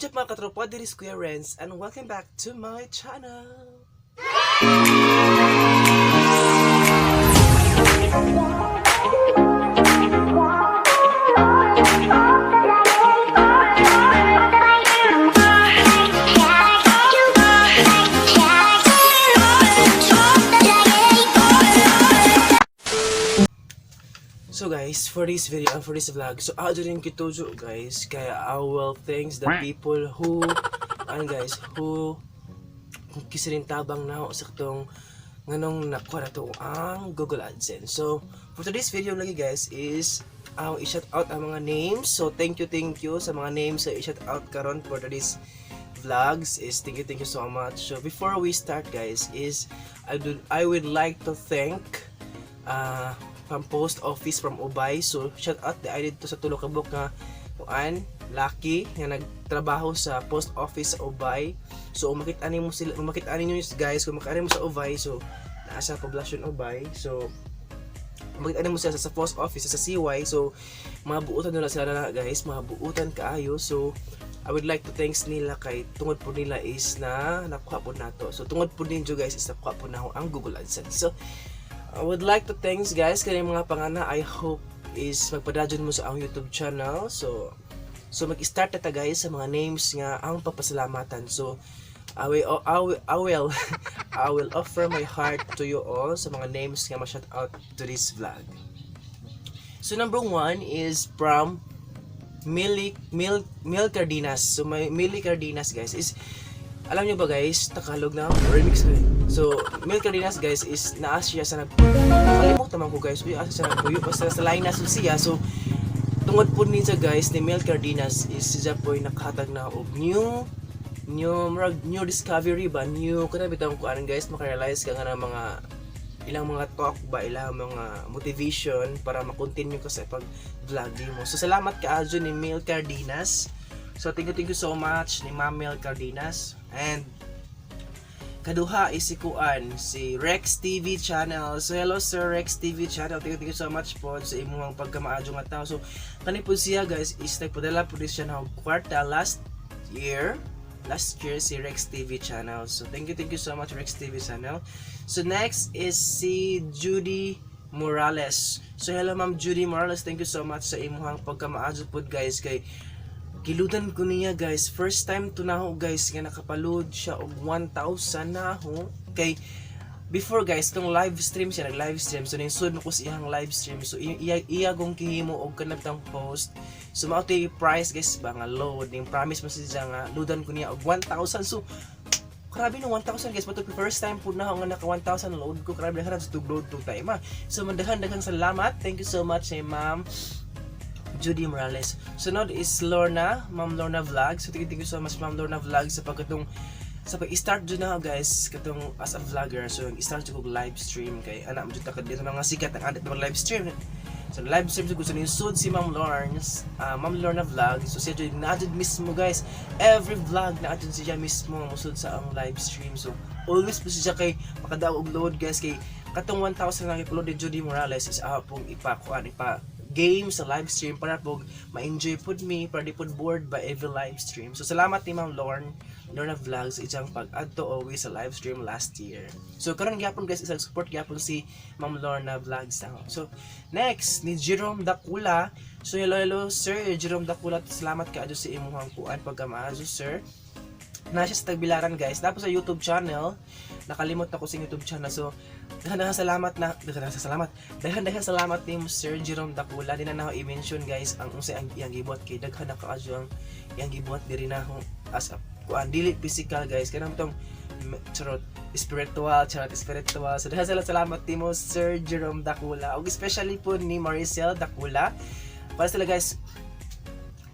What's up, mga katropa? This is Kuya Renz and welcome back to my channel! So guys, for this video and for this vlog, so ako rin kitujo, guys, kaya I will thanks the people who, ano guys, who kung kisirin tabang na sa katong nganong nakuha na to ang Google AdSense. So, for today's video lagi, guys, is ang i-shout out ang mga names. So, thank you sa mga names sa i-shout out karon for today's vlogs is thank you so much. So, before we start, guys, is I would like to thank from post office from Ubay. So, shout out the dito sa tulo ka buok nga kuan lucky nga nagtrabaho sa post office sa Ubay. So, kung makita nimo sila, kung makita ninyo guys, kung makita mo sa Ubay, so naa sa poblasyon Ubay. So, kung makita nimo sila sa post office sa CY, so mga buutan nila sila na, guys, mga buutan kaayo. So, I would like to thanks nila kay tungod po nila is na nakuha po nato. So tungod po ninyo, guys, is nakuha po na ang Google AdSense. So I would like to thanks, guys, kay mga pangana. I hope is magpadayon mo sa ang YouTube channel. So mag-start na ta, guys, sa mga names nga ang papasalamatan. So I will offer my heart to you all sa mga names nga ma-shout out to this vlog. So number one is from Millie Mil Cardenas. So may Millie Cardenas, guys, is alam niyo ba, guys, Tagalog na remix ko eh. So Mil Cardenas, guys, is naa siya sa nag nakalimot naman ko, guys. Uy, asa siya nagpuyo? Basta sa line na siya. So tungod po niya, guys, ni Mil Cardenas is siya po ay nakahatag na og new new murag new discovery ba, new kana bitawng kuan, guys, makarealize ka nga ng mga ilang mga talk ba, ilang mga motivation para ma-continue ka sa pag-vlog mo. So salamat kaayo ni Mil Cardenas. So thank you so much ni Ma'am Mil Cardenas. And kaduha is si Kuan, si Rex TV channel. So hello, Sir Rex TV channel. Thank you so much po sa imong pagkamaadyo nga tao. So kani po siya, guys, is nagpadala po din siya ng kwarta last year. Last year si Rex TV channel. So thank you so much, Rex TV channel. So next is si Judy Morales. So hello, Ma'am Judy Morales. Thank you so much sa imuhang pagkamaadyo pod, guys, kay giloadan ko niya, guys. First time to na guys, nga nakapaload siya og 1,000 na ako. Kay before, guys, tong live stream siya, nag live stream. So ning sud ko sa iyang live stream. So iya iya gong kihimo og kanabtang post. So mao to yung price, guys, ba nga load ning promise mo siya nga loadan ko niya og 1,000. So grabe no, 1,000, guys, pato first time po na ako nga naka 1,000 load ko. Grabe na sa load to time ah. So mandaghan daghang salamat. Thank you so much kay Ma'am Judy Morales. Sunod is Lorna, Ma'am Lorna Vlog. So thank you so much, Ma'am Lorna Vlog, sa pagkatong sa pag-start jud na ako, guys, katong as a vlogger. So start jud kog live stream kay ana mo jud ta dito mga sikat ang adit mag live stream. So live stream jud ko sa sud si Ma'am Lorna, Ma'am Lorna Vlog. So siya jud na jud mismo, guys. Every vlog na jud siya mismo musud sa ang live stream. So always po siya kay makadaog og load, guys, kay katong 1,000 na upload ni Judy Morales is ako pong ipa kuan ipa game sa live stream para po ma-enjoy pud me, para di pud bored by every live stream. So salamat ni Ma'am Lorna Vlogs ijang pag-adto always sa live stream last year. So karon gyapon, guys, isang support gyapon si Ma'am Lorna Vlogs ako. So next ni Jerome Dakula. So hello, hello, Sir Jerome Dakula. Salamat kaayo sa imuhang kuan pagkamaayo, sir. Na siya sa Tagbilaran, guys. Tapos sa YouTube channel, nakalimot ako sa YouTube channel. So, daghan daghan salamat na, daghan daghan salamat. Daghan daghan salamat ni Sir Jerome Dakula. Di na nako i-mention, guys, ang unsay ang iyang gibuhat kay daghan na kaayo ang iyang gibuhat diri na ako as a kuan, dili physical, guys, kanang tong charot spiritual, charot spiritual. So daghan salamat salamat nimo, Sir Jerome Dakula, ug especially po ni Maricel Dakula. Para sila, guys,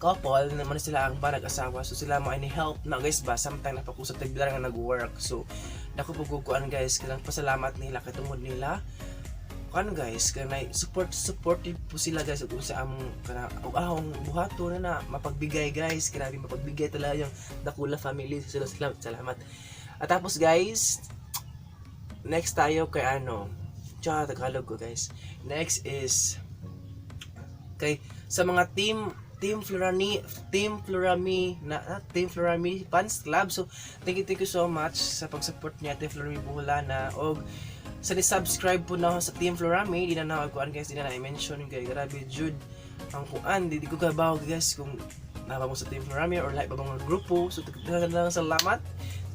couple naman sila ang ba nag-asawa. So sila mo any help na, guys, ba sometimes napakusot tagbilar nga nag-work. So dako po kuan, guys, kanang pasalamat nila kay tungod nila kuan, guys, kanay supportive po sila, guys, ug sa among kana ug ahong buhaton na na mapagbigay, guys. Grabe mapagbigay talaga yung Dakula family. Sila salamat salamat. At tapos, guys, next tayo kay ano, tsaka Tagalog ko, guys. Next is kay sa mga team Team Florami, Team Florami na ah, Team Florami Fans Club. So thank you so much sa pag-support niya, Team Florami Buholana, og sa ni-subscribe po na ako sa Team Florami. Di na na kuan guys, di na na-mention kay grabe jud ang kuan, di ko kabaw guys kung naba mo sa Team Florami or like ba mga grupo. So daghang lang salamat,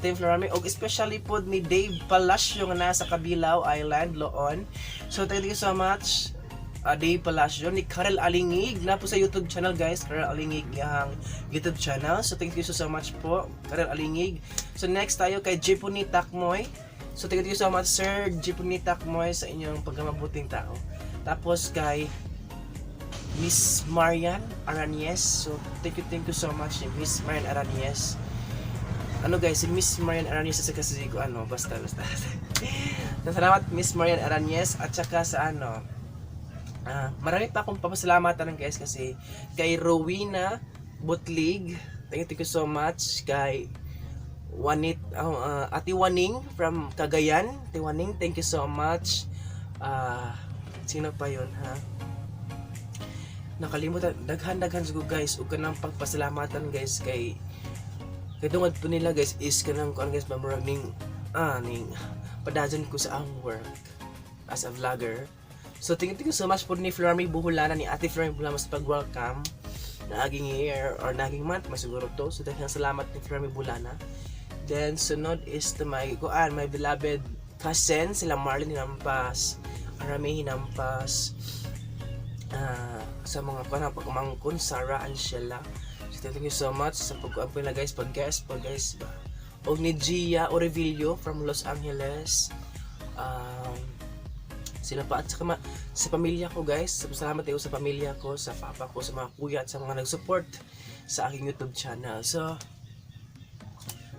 Team Florami, og especially pod ni Dave Palacio nga nasa Cabilao Island, Loon. So thank you so much, Dave Palacio, ni Karel Alingig na po sa YouTube channel guys, Karel Alingig yang YouTube channel. So thank you so, so much po, Karel Alingig. So next tayo kay Jipuni Takmoy. So thank you so much, Sir Jipuni Takmoy, sa inyong pagkamabuting tao. Tapos kay Miss Marian Aranies. So thank you so much, Miss Marian Aranies. Ano guys, si Miss Marian Aranies sa kasi ko ano, basta basta. Salamat, Miss Marian Aranies, at saka sa ano, marami pa akong papasalamatan guys kasi kay Rowena Butlig, thank you so much, kay Wanit, Ate Waning from Cagayan, Ate Waning, thank you so much. Sino pa yon ha? Nakalimutan, daghan-daghan siguro guys, ug kanang pagpasalamatan guys kay tungod po nila guys is kanang kuan guys, mamurag ning padayon ko sa akong work as a vlogger. So thank you so much po ni Flormy Buhulana, ni Ate Flormy Buhulana sa pag-welcome na aging year or naging month masiguro to. So daghang salamat ni Flormy Buhulana. Then sunod is to my kuan, my beloved cousin, sila Marlene Hinampas, Arami Hinampas, sa mga kuan pagmangkon, Sarah and Sheila. So thank you so much sa pag nila guys, pag guest pag guys ba. Og ni Gia Orevillo from Los Angeles. Sila pa at saka sa pamilya ko guys. Salamat kayo sa pamilya ko, sa papa ko, sa mga kuya at sa mga nag-support sa aking YouTube channel. So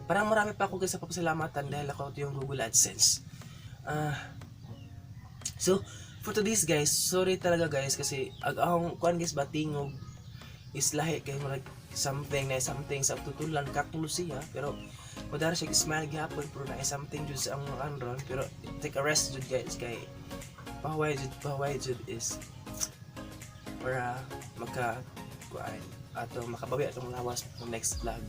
parang marami pa ako guys sa papasalamatan dahil ako ito yung Google AdSense. So for today's guys, sorry talaga guys kasi ag akong kuan guys batingog is lahi kay murag something na something sa tutulan kaklo siya, pero modara siya smile gyapon pero na something jud sa ang anron, pero take a rest jud guys kay pahuway jud is para magka kuan ato makabawi atong lawas sa next vlog.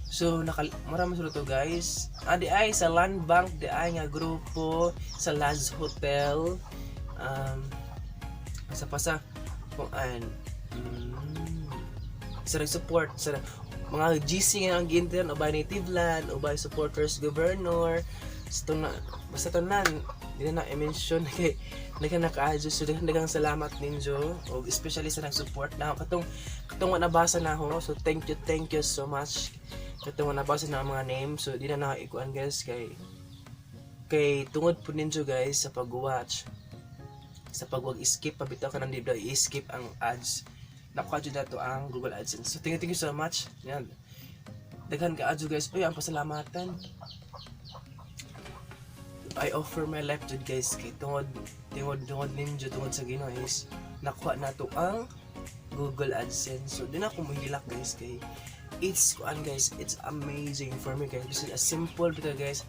So nakal marami sa to guys. Di ay sa Land Bank di ay nga grupo, sa Laz Hotel, sa pa sa kung an sa nag-support sa mga GC nga ang gintiran, ubay native land, ubay supporters governor sa na, basta tanan di na na-mention kay nagka naka-adjust. So daghang daghang salamat ninyo og especially sa nag-support na katong wa nabasa na ako. So thank you so much katong wa nabasa na ang mga name. So di na na ikuan guys kay tungod po ninyo guys sa pag-watch, sa pagwag skip pabitaw ka ng di ba i-skip ang ads, nakuha jud nato ang Google AdSense. So thank you so much yan, daghan ka adyo guys. Uy, ang pasalamatan, I offer my life jud guys kay tungod ninyo, tungod sa Ginoo is nakuha nato ang Google AdSense. So di na ako muhilak guys kay it's kuan guys, it's amazing for me guys. Bisan a simple bitaw guys,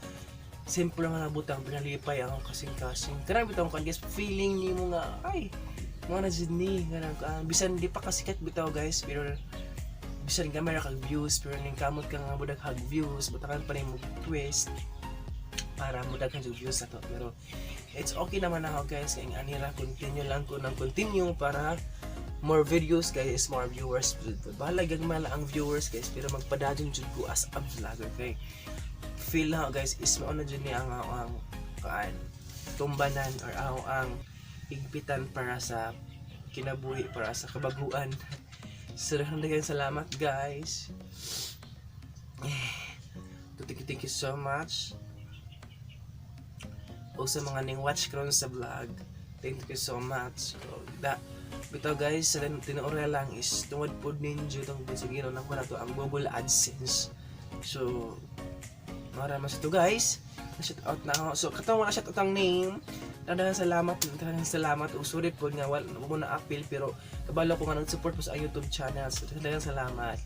simple nga nabutang pinalipay ang kasing-kasing. Kanang bitaw kuan guys, feeling nimo nga ay mo na jud ni kanang bisan di pa kasikat bitaw guys, pero bisan gamay ra kag views, pero ning kamot ka nga modaghag views, butakan pa nimo twist para modaghan jud views ato. Pero it's okay naman ako guys kay ang anira continue lang ko ng continue para more videos guys, more viewers. Bahala gagmay lang ang viewers guys, pero magpadayon jud ko as a vlogger kay feel na ako, guys, is mao na jud ni ang kaan tumbanan or ang higpitan para sa kinabuhi, para sa kabaguan. So daghang salamat guys. Thank you so much o sa mga ning watch karon sa vlog, thank you so much. So, da bitaw guys, sa tinuod lang is tungod pod ninyo, tungod sa Ginoo, nakuha na to ang Google AdSense. So mara mas ito guys, na shout out na ako. So katong wala shout out ang name, daghang salamat, daghang salamat ug sorry pod nga wala mo na appeal, pero kabalo ko nga nag-support po sa YouTube channel. So daghang salamat.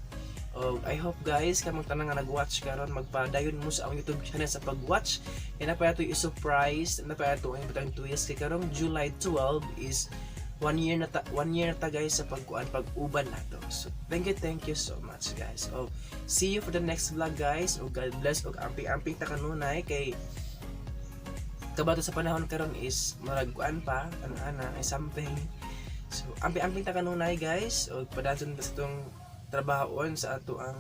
Oh, I hope guys, kamong tanan nga nag-watch karon magpadayon mo sa akong YouTube channel sa pag-watch. Kaya na pa ato i-surprise, na pa ato ang butang twist kay karong July 12 is 1 year na ta, 1 year na ta, guys, sa pagkuan, pag-uban nato. So thank you so much, guys. Oh, see you for the next vlog, guys. Oh, God bless og amping-amping ta kanunay kay kabato sa panahon karon is murag kuan pa ano ana ay something. So amping-amping ta kanunay, guys, og padayon ta sa atong trabahoon sa ato ang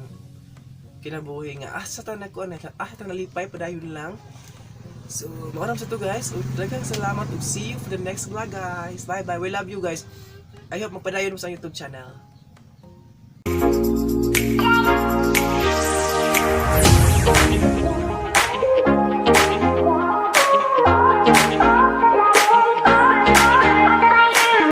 kinabuhi nga asa ta nagkuan, asa ta nalipay, padayon lang. So, mao sa to, guys. Ug daghang salamat ug see you for the next vlog, guys. Bye bye. We love you guys. I hope magpadayon mo sa YouTube channel.